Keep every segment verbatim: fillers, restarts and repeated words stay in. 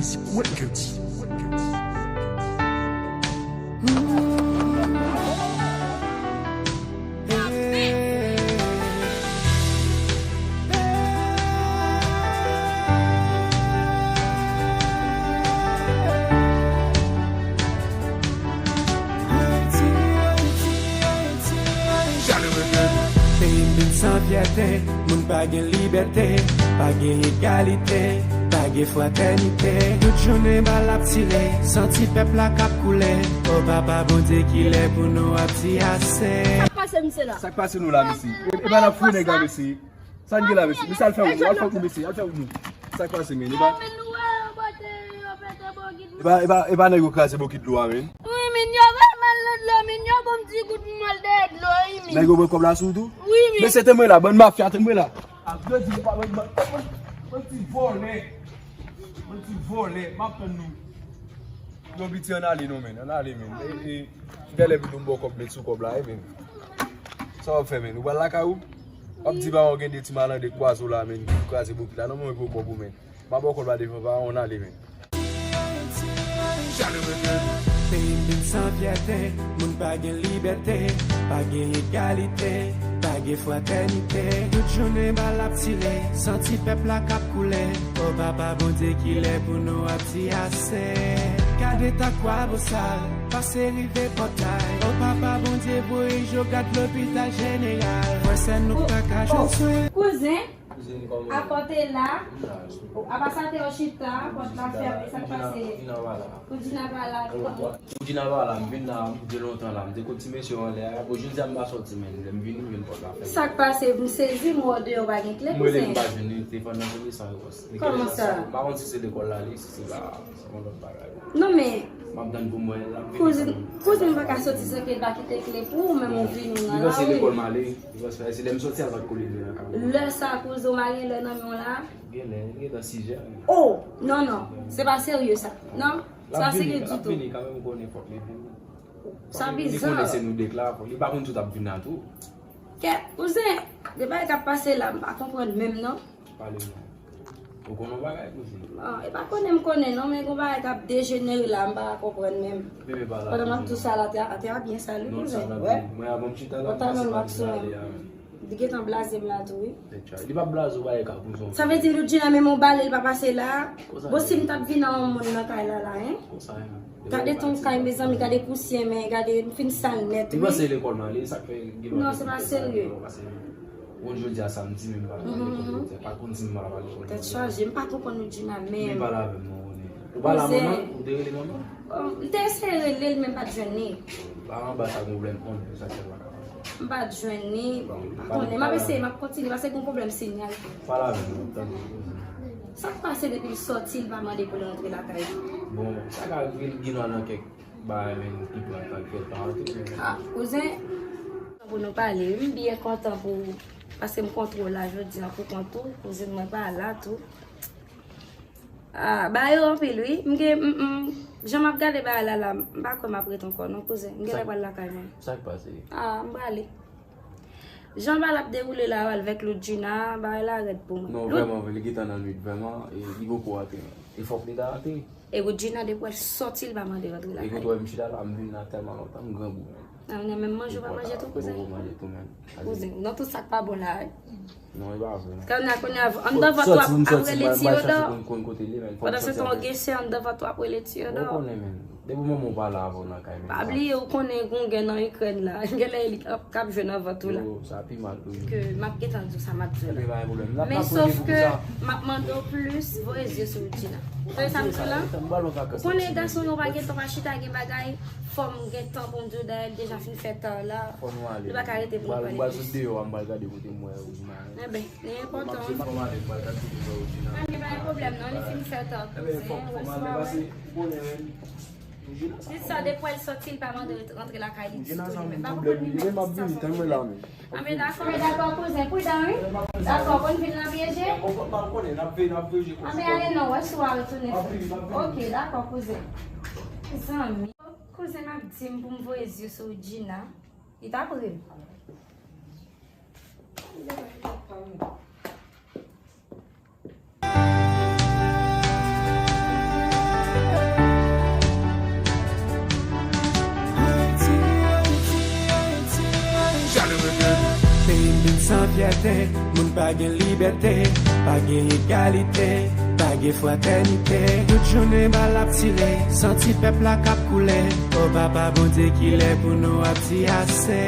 Se mwen k di. Peyi m vin san fyète, moun pa gen libète, pa gen egalite, pa gen fratènite. Tout jounen bal ap tire, santi pèp la k ap koule. O papa Bondye, kilè pou nou ap di ase? Sa k pase misye la? Sa k pase nou la, mesye? E, e pa n ap fouye nèg la, mesye. Sa n gen la, mesye? Mesye, al fè wout nou, al fè wout nou, mesye, al fè wout nou. Sa k pase, men? E pa, e pa, e pa nèg yo kraze bokit dlo a, men. Wi, men yo fè mal nan dlo, men yo ban m ti gout mwen dèyè dlo, wi, men. Nèg yo pran kòb la sou ou tou? Wi, men. Mesye, tann mwen la, bann mafya, tann mwen la. Ap jodi, pa, bann, bann, bann, bann ti vòlè. Bann ti vòlè, m ap tann nou. Yon piti ann ale non, men, ann ale, men. E, e, gèlè pito m ba w kòb, met sou kòb la, e, men. Sa w ap fè, men? Ou pral lakay ou? W ap di ba w gen de ti malande k kwaze w la, men, ki kraze bokit la. Non, mwen, pou kòb ou, men. M ap ba w kòb la devan, ba w ann ale, men. Peyi m vin san fyète, moun pa gen libète, pa gen egalite, pa gen fratènite. Tout jounen bal ap tire, santi pèp la k ap koule. O papa Bondye, kilè pou nou ap di ase? Gade tan Kwabosal, pase rive Pòtay. O papa Bondye, voye yo gad lopital jeneral. Frè sè nou pa ka jwenn swen. Kouzen, Kouzen, kòman? Apòt la. Apa sa te yon chita, pòt la fèmen, sa k pase? Woudjina pa la. Woudjina pa la, m vin la, m vin lontan la, m te kot ti mesye anlè a, bon, jodi a m pa sòti, men lè m vini, m jwenn pòt la fèmen. Sa k pase? M sezi, m wè deyò pa gen kle, kouzen. M rele, m pa jwenn li, telefòn nan sonne san repons. Kòman sa? M pa konn si se lekòl la li, si se la, se yon lòt bagay. Non, men. M ap tann pou m wè l ap vini. Kouzen, kouzen pa ka sòti san ke l pa kite kle pou ou, menm ou vini nan lari. Li panse lekòl m ale, li panse, se lè m sòti a l pa t ko leve nan kay. Lè sa kouzen w pa gen lè nan men w la? Genlè, li gentan sis è. Oh, non, non, se pa serye sa. Non, se pa serye ditou. L ap vini kanmenm, konnen fòk li vini. Sa bizar. Li konnen se nou de k la, li pa konn si w t ap vin la tou. Kè, kouzen, de bagay k ap pase la, m pa konprann menm non. Pale non. Ou konnen yon bagay, kouzen? Bon, e pa konnen m konnen non, men gon bagay k ap dejenere la, m pa ka konprann menm. Bebe pa la. Pandan m ap di w sa la, te a, te a byen sali, kouzen. Wè. Mwen avan m chita la, m pase pa vin ale a menm. Li gentan blaze m la tou, wi. Li p ap blaze w, bagay ka kouzen. Sa vle di Loudjina menm yon bale l pa pase la? Bon, si m t ap vin a yon moun nan kay la la, en? Gade ton kay, mezanmi, gade pousyen, men gade, m fin sal nèt, wi. Li panse lekòl m ale, sa k fè gen lòt. Non, se pa serye. Bon, jodi a samdi, men m pa pral lekòl jodi a. Pa konn si m pral lekòl jodi a. Tèt chaje, m pa konprann Loudjina menm. Li pale avè m non, ou pa la manman, ou te rele manman? Oh, m te eseye rele l, men m pa t jwenn li. La anba sa gon pwoblèm, konnen sa k fè l pa ka pale. M pa t jwenn li, bon, m pa konnen. M ap eseye, m ap kontinye, paske gon pwoblèm sinyal. Pale avè m non, tande. Sa k pase depi l sòti, l pa mande pou l rantre lakay li? Bon, sa ka rive l gen nan kèk bagay menm ki pran tan, kèk tan antre. Ah, kouzen, pou nou pale, wi, m byen kontan pou, paske m kontre w la jodi a pou kont ou, kouzen mwen pa la tou. Ah, bagay yo anpil, wi. M gen, m, m, jan m ap gade bagay la, la, m pa kwè m ap ret ankò, non, kouzen. M genlè pral lakay mwen. Sa k pase? Ah, m prale. Jan bagay la ap dewoule la avèk Loudjina, bagay la rèd pou mwen. Non, vrèman, li gentan nan nwit, vrèman, e li poko rantre. E fòk li ta rantre. E Loudjina, depi w sòti, li pa mande rantre lakay. E kote w wè m chita la, m vin la tèlman lontan, m grangou, men. Ah, ou menm manje, ou pa manje tou, kouzen? Ou manje tou, men. Kouzen, non, tout sa k pa bon la. Non, e pa vre, non. Kounye a, kounye a, anndan vant ou ap, ap rele Tiyodò. Pandan se tan w gen se anndan vant ou ap rele Tiyodò. Ou konnen, men. Depi manman w pa la avè w nan kay, men. Pa bliye, ou konnen gon gè nan Ikrèn la. Genlè li k ap, k ap jwe nan vant ou la. Yo, sa pi mal pou yo. Ke m ap gentan di w sa m ap di w la. Men pa gen pwoblèm. Men sof ke m ap mande w plis, voye zye sou Loudjina. Ou tande sa m di w la? Ou konnen gason yo pa gen tan pa chita gen bagay, fò m gen tan pou m di w, dayè l deja fin fè ta la. Fò nou ale. Li pa ka rete pou nou pale plis. M pral sot deyò a, m pral gade kote m wè Loudjina. Enben, li enpòtan. M ap sot fò m ale, m pral gade kote m wè Loudjina. Enben, pa gen pwoblèm non, li fin fè ta, kouzen, resevwa mwen. Ou konnen, men. Di sa, depi w sòti, li pa mande rantre lakay li ditou, li menm. Pa konprann li menm, sa fè. Anben, dakò. Anben, dakò, kouzen, pridan, wi. Dakò, konn vin nan pyeje. Anben, ale non, wè si w a retounen. Ok, dakò, kouzen. Zanmi. Kouzen ap di m pou m voye zye sou Djina. Li t ap ri m. Te, moun pa gen libète, pa gen egalite, pa gen fratènite. Tout jounen bal ap tire, san ti pèp la k ap koule. O Papa Bondye, kilè pou nou ap di ase?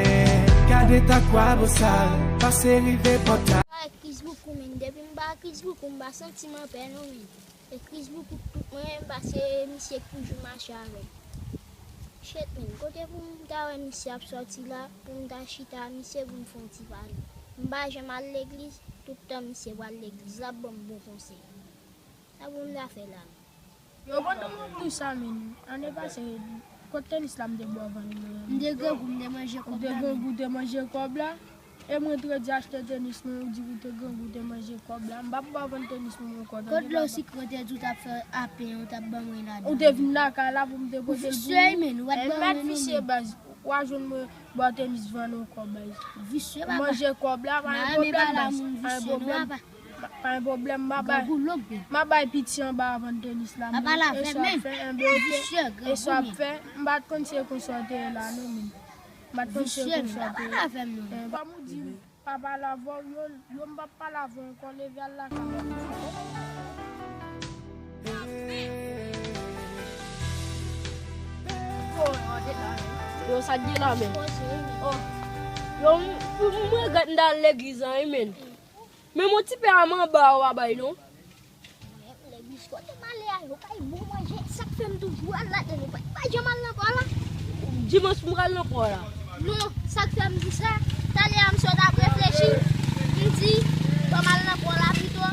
Gade tan kwa bosal, pase rive pòtal. Kriz boukou, men depi m pa kriz boukou, m pa santi m anpè non, men. E Chris Boukout tout mwen, paske misye k toujou mache avè m. Shit, men, kote pou m ta wè misye ap sòti la, pou m ta chita misye pou m fè yon ti pale? M pa janm al legliz, tout tan misye pral legliz, l ap ban m bon konsèy. Sa pou m ta fè la? Yo, pandan m ap di w sa, men, ane pase, kot tenis la m te bò vann? M te grangou, m te manje kòb la. Ou te grangou, te manje kòb la? E mwen t redi achte tenis mwen, ou di ou te grangou, te manje kòb la. M p ap ba w vann tenis mwen ankò, tande papa. Kot dlo sikre w te di w t ap fè a pen an, w t ap ban mwen ladan? Ou te vin lakay la pou m te pote l pou ou. Visye, men, ou pa t ban mwen non, men. Visye, baz, w a jwenn mwen ba w tenis vann ankò, baz. Visye, papa. Manje kòb la, pa gen pwoblèm, baz. Pa gen pwoblèm. Pa gen pwoblèm, m a bay, m a bay piti anba a vann tenis la, men. E sa w ap fè, enben, oke. E sa w ap fè, m pa t konn se konsa w te ye la, non, men. M pa t konn se konsa w te ye. Kòm ou di m pa pale avè w, yo, yo, m p ap pale avè w ankò, leve al lakay ou. Yo, sa k gen la, men? Oh. Yo, m, m, m regrèt m t al legliz la, wi, men. Men mon ti pè a m anba a, w pa bay, non. Legliz kote m ale a, yo bay bon manje. Sa k fè m toujou al ladan, yo pa, pa janm al nan pwa la. Dimanch m pral nan pwa la. Non, sa k fè m di sa, talè a m sot ap reflechi, m di, ban m al nan pwa la pito,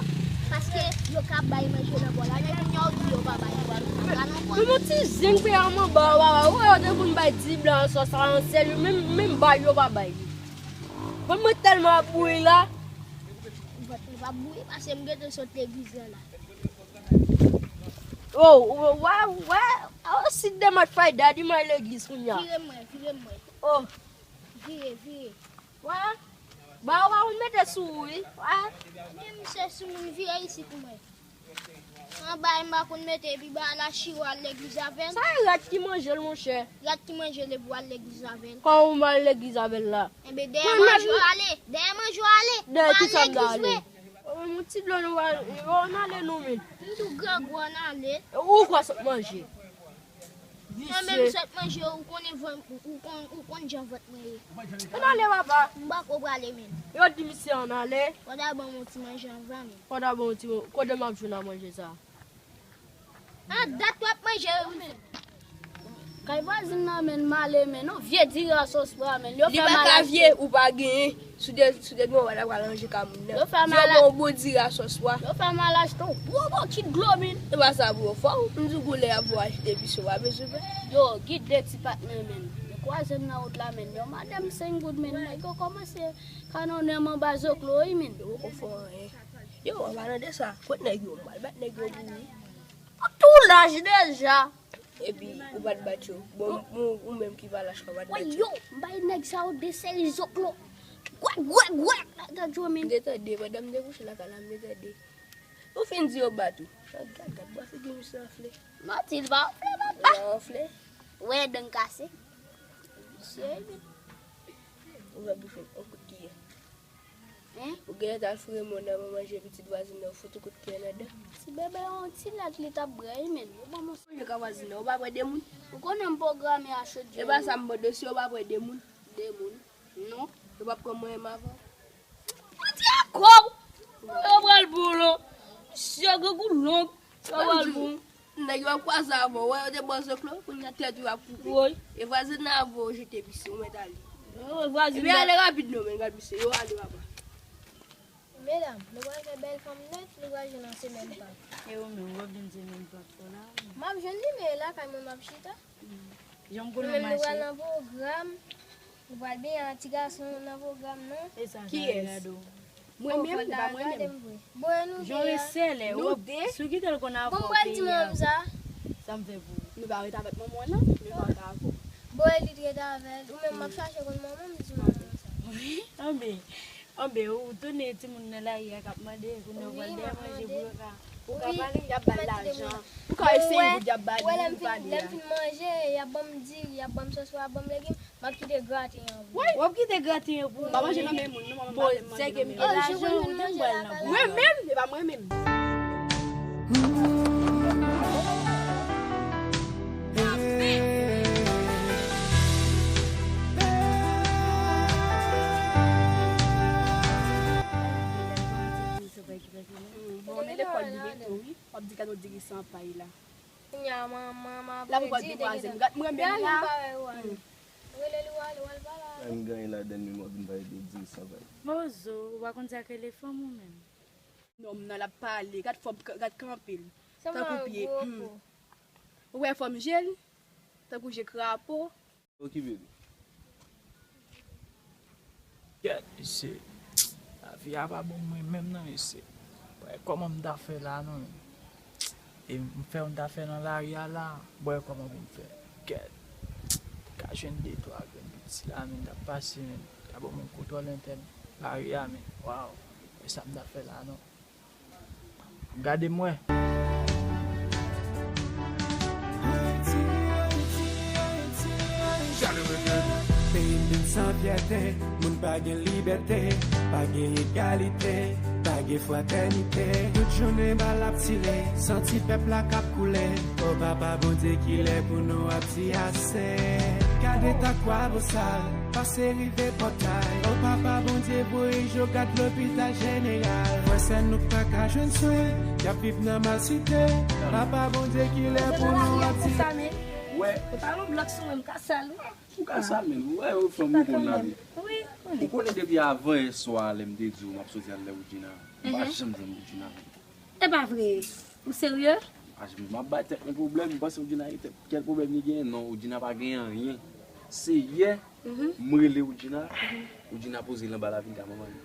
paske yo ka bay manje nan pwa la, men kounye a ou di yo pa bay, yo pa nan pwa. Men mon ti zen pè a m anba a, w pa wè yo te konn bay di blan an sòs a ansèl, yo menm, menm bay yo pa bay li. Bon, mwen tèlman ap bouyi la. Vant mwen pa bouyi, paske m gentan sot legliz la la. Oh, wè, wè, oh, sit the mat fay daddy mwen legliz kounye a. Vire mwen, vire mwen. Oh. Vire, vire. Wè. Ba, wè, ou mete sou ou, wi. Wè. Men misye sou moun, vire isit mwen. Anba, m pa konn mete, epi ba la chire w al legliz avè l. Sa e rat ki manje l, monchè. Rat ki manje l epi w al legliz avè l. Kòman w al legliz avè l la? Enben, dèyè manje w ale. Dèyè manje w ale. Dèyè kisa m ta ale? Yon ti dlo nou va, yo, ann ale nou, men. M tou grangou, ann ale. Ou kwè sa w manje? Mwen menm sot manje, ou konnen vant, ou konn, ou konn jan vant mwen ye. Ann ale, papa. M pa ko prale, men. Yo di misye ann ale. Fò ta ban m yon ti manje anvan, men. Fò ta ban m yon ti, kote m ap jwenn a manje sa? An dat w ap manje, wi, men. Kay vwazin nan, men, m ale, men, non, vye diri a sòs pwa, men. Li pa ka vye, ou pa genyen. Si w te, si w te gen, w pa ta pral ranje ka moun nan. Yo fè m al, yo bon bon diri a sòs pwa. Yo fè m al achte yon gwo bokit dlo, men. E pa sa, bro. Fò m di w, lè y ap voyaje depi se w pa bezwen fè. Yo, gide ti patnè, men. Yo kwaze m nan wout la, men. Yo, madanm senk goud, men. Nèg yo kòmanse kanonnen m anba zoklo, wi, men. Yo poko fè w anyen. Yo, an palan de sa, kot nèg yo? M pral bat nèg yo pou ou. Ou tou laj deja. Epi, ou pa t bat yo. Bon, ou, ou menm ki pa laj, ou pa t bat yo. Yo, m bay nèg sa yo de seri zoklo. Gwèk, gwèk, gwèk. Gad yo, men. M te tande, pandan m te kouche lakay la, m te tande. Ou fin di yo bat ou. Gad, gad, gad, bò figi misye anfle. Manti, l pa anfle, papa. Li pa anfle. Ou wè dan kase. Misye, ou fè bouch ou, on kout kiyè. Hein? Ou genlè t al foure men w nan manje pitit vwazin nan, ou fout ou kout kiyè nan dan. Ti bebe yon ti lèt li t ap bwè, wi, men. Ou ban m yon. Manje ka vwazin nan, ou pa pran de moun? Ou konnen m pwograme a chod. E pa sa m mande, si ou pa pran de moun? De moun? Non. Ou pa pran mwen menm avè w? Ou di akò w! Yo pral boule w. Misye grangou long. Yo pral boule w. Nèg yo ap kwaze avè w, wè yo te bò zoklo, kounye a tèt yo ap koupe. Woy. E vwazin nan ap voye w jete misye, ou mèt ale. Woy, vwazin nan. Epi ale rapid non, men gad misye, yo ale papa. Medam, nou pral fè bèl fanm nèt, nou pral jwenn nan semèn Pak. E ou menm, w ap vin semèn Pak la? M ap jwenn li, men lakay mwen m ap chita. Jan m konnen w mache. Nou menm nou pral nan pwogram. Nou pral benyen a ti gason nan pwogram nan. E sa, sa gade w. Mwen menm, ou pa mwen menm. Bon, e nou de a. Jan w esele, w ap, si w kite l konn avè w peyi a. Bon, m pral di manman m sa. Sa m fè pou ou? Nou pa ret avèk manman w non, nou pa ka avè w. Bon, e li t ret avè l. Ou menm, m ap chache konn manman m, di manman m sa. Wi, anben, anben, ou tounen timoun nan lari a k ap mande, kounye a w pral dèyè manje pou yo ka. Ou ka pale, y ap ba l lajan. Ou ka eseye pou y ap ba li, ou pale a. Lè m fin manje, y ap ban m diri, y ap ban m sòs, y ap ban m legim, m ap kite graten an pou ou. W ap kite graten an pou ou. M pa manje nan men moun, non, mwen pa manje nan men moun. Bon, sèke m gen lajan, ou te m pral nan men moun. Mwen menm, e pa mwen menm. Bon, men lekòl li rete, wi. W ap di gad yon diri san pay la. Kounye a, manman, manman, la pou kòd deplase m. Gad mwen menm la. Rele li, w ale, w al pale. M genyen ladann, men m ap vin pale de diri san pay. Mozo, ou pa konn sa k rele fanm ou menm? Non, m nan l ap pale. Gad fòm, gad kanpe l. Tankou pye. Ou wè fòm je l? Tankou je krapo. Okipe li. Kèt, mesye. Lavi a pa bon mwen menm non, mesye. Bwè, kòman m ta fè la non, men? E m fè yon ta fè nan lari a la. Bwè, kòman pou m fè? Kèt. Ka jwenn de twa grenn piti la, men t ap pase, men. Ta ban mwen kontwòl entèn lari a, men. Waw. E sa m ta fè la non. Gade mwen. Peyi m vin san fyète, moun pa gen libète, pa gen egalite, pa gen fratènite. Tout jounen bal ap tire, santi pèp la k ap koule. O papa Bondye, kilè pou nou ap di ase? Gade ta kwa bosal, pase rive pòtay. O papa Bondye, voye yo gad lopital jeneral. Frè sè nou k pa ka jwenn swen, y ap viv nan malsite. Papa Bondye, kilè pou nou ap di? Wè. Ou pa yon blòk sou mwen, m ka sal wi. Ou ka sal, men ou wè, ou fanm ou konn lavi. Wi, ou konnen. Ou konnen depi avan yè swa lè m te di w m ap soti al lè Woodjina, m pa janm jwenn Woodjina. E pa vre? Ou serye? M ap bay tèt mwen pwoblèm, m panse Woodjina gen tèt, kèl pwoblèm li genyen? Non, Woodjina pa genyen anyen. Se yè, m rele Woodjina, Woodjina poze l anba lavi, l ka manman li.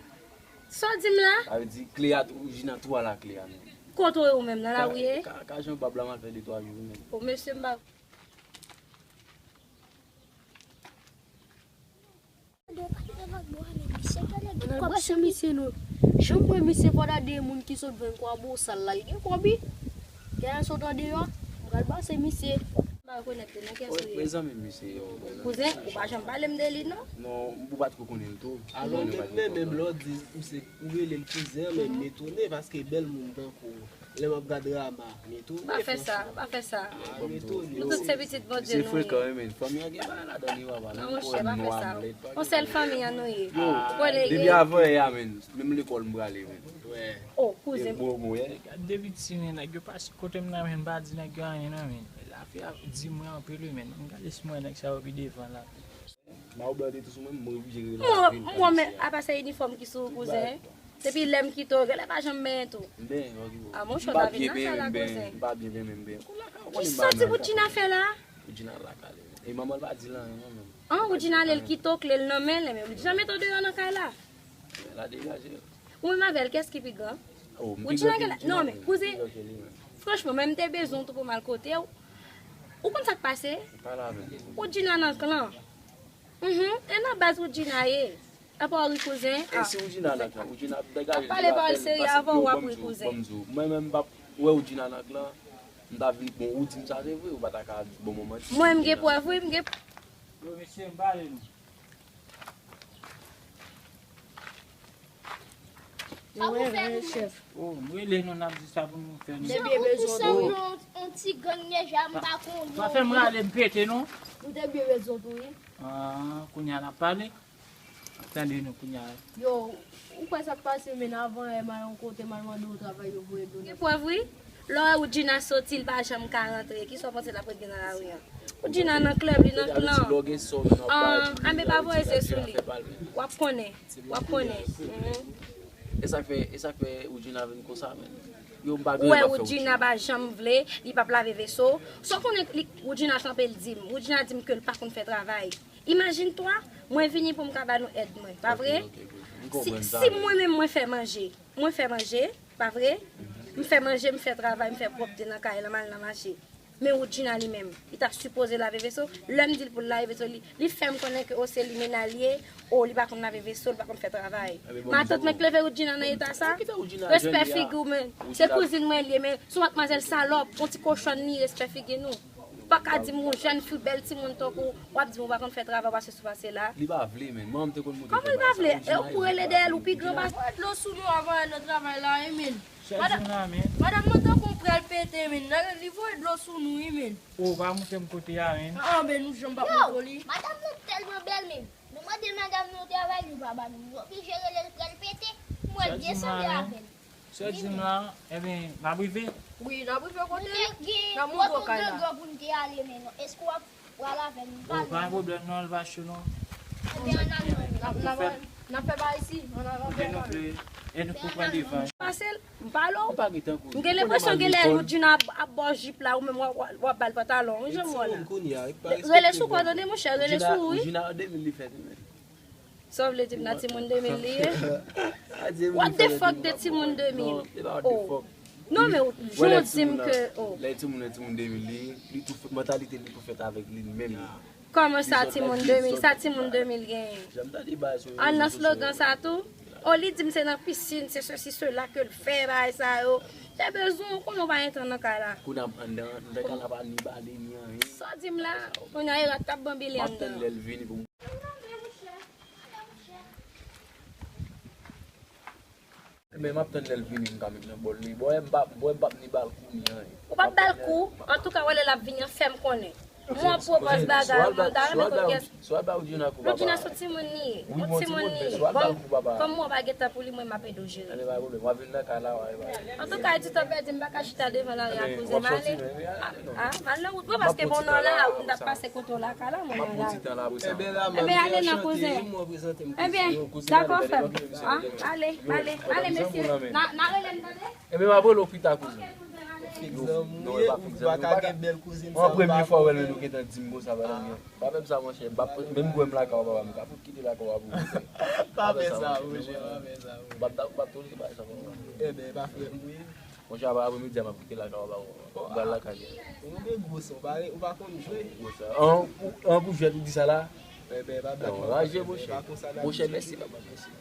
Sa w di m la? Sa vle di, kle a, Woodjina tou ala kle a, non. Kote w ye ou menm, nan lari w ye? Ka, ka, ka jan bab la, m al fè de twa jou, wi, menm. O, mesye, m pa Nan bwase misye non. Jan m wè misye fò ta de moun ki sot vann kwa bosal la, li gen kòb wi. Gen sot andeyò, m pral bwase misye. M pa rekonèt li, nan kiyès ou ye? Mezanmi misye yo. Kouzen, ou pa janm pale m de li non. Non, ou pa t ko konnen l tou. Alò, m te t renmen menm lè w di ou se, ou rele l kouzen, men m etone paske bèl moun tankou w. Lè m ap gad Rama, m etone. Pa fè sa, pa fè sa. Ah, m etone. Nou tout se pitit Bondye nou ye. Se frekan wi, men fanmi an gen bagay ladan li, papa. Non, monchè, pa fè sa. Yon sèl fanmi an nou ye. Yo, depi avan yè a, men, menm lekòl m prale, men. Oh, kouzen. Bon, bon, yè. Gad de piti, men, nèg yo pase kote m nan, men, m pa di nèg yo anyen, non, men. Zafè a di mwen anpil, wi, men. M gade si m wè nèg sa yo pi devan la. Mayo blan te tou sou mwen, mwen oblije rele lapolis. Mwen, mwen, men, apa se inifòm ki sou ou, kouzen? Depi lè m kite w, genlè pa janm benyen tou. M benyen, ok, bon. Ah, monchè, w ta vin nan kay la, kouzen. M pa byen benyen, m pa byen benyen, m pa byen benyen. Kisa ti Woodjina fè la? Woodjina lakay li. E manman l pa di l anyen, non, menm. An, Woodjina ale, l kite w, kle l nan men l, men Woodjina mete w deyò nan kay la. Men la degaje. Ou menm avè l, kiyès ki pi gran? Oh, m pi gran ke Woodjina. Non, men, kouzen, franchman, mwen, m te bezwen w tou pou m al kote w. Ou konn sa k pase? Pale avè m. Woodjina nan klan. Mhm, e nan baz Woodjina ye. Apa w ri kouzen? E si Woodjina nan klan, Woodjina ap degaje l. Ap pale pawòl serye avan w ap ri kouzen. Ban m di w, mwen menm m p ap wè Woodjina nan klan. M ta vin, bon, ou di m sa se vre, ou pa ta ka bon manti. Mwen m gen prèv wi, m gen. Yo, mesye, m pale nou. Sa pou fè nou menm? Oh, m rele nou, n ap di sa pou nou fè nou. Se tankou pou sa, yon, yon ti gang nèja, m pa konnen. Pa fè m rale, m pete, non. Ou te byen rezon tou, wi. Ah, kounye a n ap pale. Tande nou kounye a. Yo, ou kwè sa k pase, men avan yè m al yon kote, m al mande yon travay, yo voye m. Gen prèv, wi. Lè w wè Woodjina soti, l pa janm ka rantre. Kisa w panse l ap regle nan lari a? Woodjina nan klèb, li nan klan. Ah, men pa voye zye sou li. W ap konnen. W ap konnen. Mhm. E sa k fè, e sa k fè Woodjina vin konsa, men. Yo, m pa gen lòt fè Woodjina. Ou wè Woodjina pa janm vle, li p ap lave veso. Sa w konnen li, Woodjina kanpe, l di m. Woodjina di m ke l pa konn fè travay. Imajine twa, mwen vini pou m ka ba nou èd mwen, pa vre? Ok, ok, ok. M konprann sa. Si, si mwen menm mwen fè manje, mwen fè manje, pa vre? M fè manje, m fè travay, m fè pwòpte nan kay lan, m al nan mache. Men Woodjina li menm, li ta sipoze lave veso. Lè m di l pou l lave veso, li, li fè m konnen ke o se li mennaj li ye, o li pa konn lave veso, li pa konn fè travay. Matant mwen k leve Woodjina nan eta sa? Respè figi w, men. Se kouzin mwen li ye, men se yon matmwazèl salòp, yon ti kochòn li ye, respè figi nou. Pa ka di m yon jèn fi, bèl timoun tankou w, w ap di m ou pa konn fè travay, w ap pase sou pase la. Li pa vle, men. Manman m te konn montre l fè bagay sa. Kòman li pa vle? E ou rele dèyè l, ou pi gran pase. Dlo sou nou avan nan travay la, wi, men. Madanm, madanm nan tankou pral pete, men. Nan, li voye dlo sou nou, wi, men. O, pa montre m kote a, men. Ah, men nou janm pa montre li. Madanm nan tèlman bèl, men. Nou mande madanm nou travay, li pa ba nou. Nou oblije rele l pral pete. M wè l byen sanble avè l. Sè di m la, ebyen, n ap rive? Wi, n ap rive kote l. N ap montre w kay la. Pou n te ale, men non. Èske w ap pral avè n? O, pa gen pwoblèm non, l pa cho non. Ebyen, ann ale. N ap, n ap, n ap fè pa isi. Ann ale. Pase l, m pale w. M gen lenpresyon gen lè Woodjina ap, ap ba w jip la, ou menm w ap, w ap, w ap ba l pantalon. Wi, jan m wè w la. Rele sou kò, tande, monchè, rele sou ou, wi. Sa w vle di m nan timoun de mil li ye? What the fuck de timoun de mil? Oh. Non, men ou, jan w di m ke, oh. Lè timoun nan timoun de mil li ye, li tou fèt, mantalite li tou fèt avèk li menm. Kòman sa timoun de mil? Sa timoun de mil genyen? Al nan slogan sa tou. Oh, li di m se nan pisin, se sesi, sela ke l fè, bagay sa yo. Te bezwen, ou konnen w pa gen tan nan kay la. Kounye a m anndan, anndan kay la pa ni bale, ni anyen. Sa w di m la? Kounye a, Erat t ap banbile anndan. M ap tann lè l vini pou m. Men m ap tann lè l vini, m ka met nan bòl li. Bò, m p ap, bò, m p ap ni ba l kou ni anyen. Ou p ap ba l kou? Antouka, wè lè l ap vini an, fè m konnen. Mwen pwopòz bagay, mwen ta renmen konn kiyès. Woodjina se yon timoun li ye. Yon timoun li ye. Bon, kòm mwen pa gen tan pou li, mwen m ap ede w jere. Antouka, e ti tan pèdi, m pa ka chita devan lari a kouzen m ale. Ah, m al nan wout mwen, paske bon nan lari, m t ap pase kote w lakay la, mwen nan lari. Ebyen, ale nan kouzen. Ebyen, dakò, frè m. Ale, ale, ale, mesye. N a, n a rele m, tande? Ebyen, m ap rele w pita, kouzen. Fik zanmi w ye, ou pa ka gen bèl kouzin sa. An premye fwa w wè l, men nou gentan di m konsa, pa nan gen. Pa fè m sa, monchè. M p ap, menm pou wè m lakay w, papa, m ka fout kite lakay w pou ou. Pa fè sa, monchè, pa fè sa, monchè. M p ap, m p ap tolere bagay sa, papa. Ebyen, pa frè m, wi. Monchè, apa, apremidi a, m ap kite lakay w, papa. M pral lakay. Ou gen gwo san, ou pa, ou pa konn jwe. Gwo san. An, ou, an pou jwèt ou di sa la? Ebyen, pa blague, monchè, mèsi, papa, mèsi.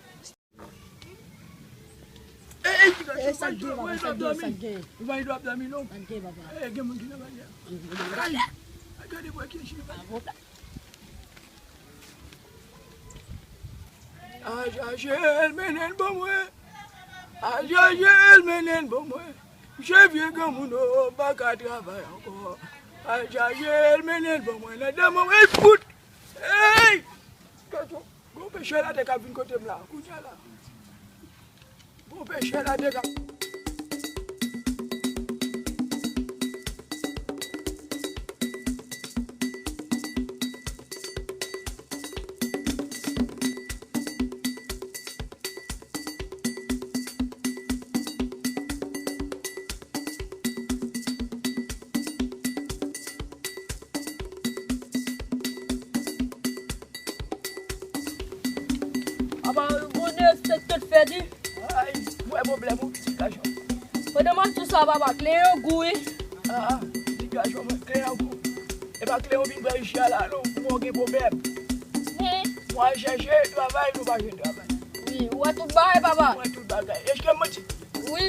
Ey, ey, ti gason, sa k gen, papa, sa k gen, sa k gen? Ou pa gen dwa ap dòmi, non. Sa k gen, papa? Ey, gen moun ki nan bal la. Kale! Gade bwè ki jwe. Al chache l, mennen l ban mwen. Al chache l, mennen l ban mwen. Misye vye granmoun, oh, m pa ka travay ankò. Al chache l, mennen l ban mwen. Nan dan mwen, ey, fout! Ey! Gason! Gon pechè latè k ap vin kote m la, kounye a la. Gon pechè latè k ap Apa, bonè, se tout fè di. Ay, mwen pwoblèm ou, ti gason. Pandan m ap di w sa, papa, kle yo gou, wi. Ah, ti gason, mwen kle yo gou. E pa kle yo vin pran ichi a la, non, pou mwen gen pwoblèm. Mwen al chèche travay, nou pa jwenn travay. Wi, ou wè tout bagay, papa. Mwen tout bagay. Èske m manti? Wi,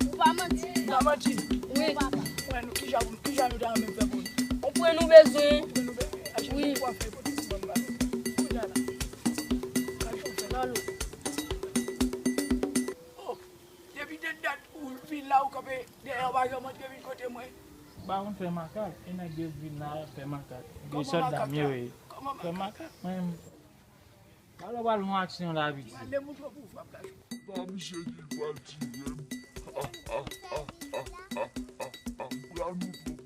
ou pa manti. M pa manti. Wi. Mwen, nou, kisa, kisa nou ta renmen fè pou nou? On pwen nou bezwen. On pwen nou bezwen. Achte wi. Pou fè pou tout moun ba nou. Kounye a la. Kay chofè. Lalo. Oh, depi de dat ou vin la, ou kanpe dèyè, ou pa janm antre vin kote mwen. Ba mwen fè makak, e nèg yo vin la fè makak. Kòman makak la? Fè makak, mwen. Alò, pral yon aksyon la, piti. Pral demontre w pou w frape la. Pa misye di l pral tiye m. Ah, ah, ah. M pral montre w.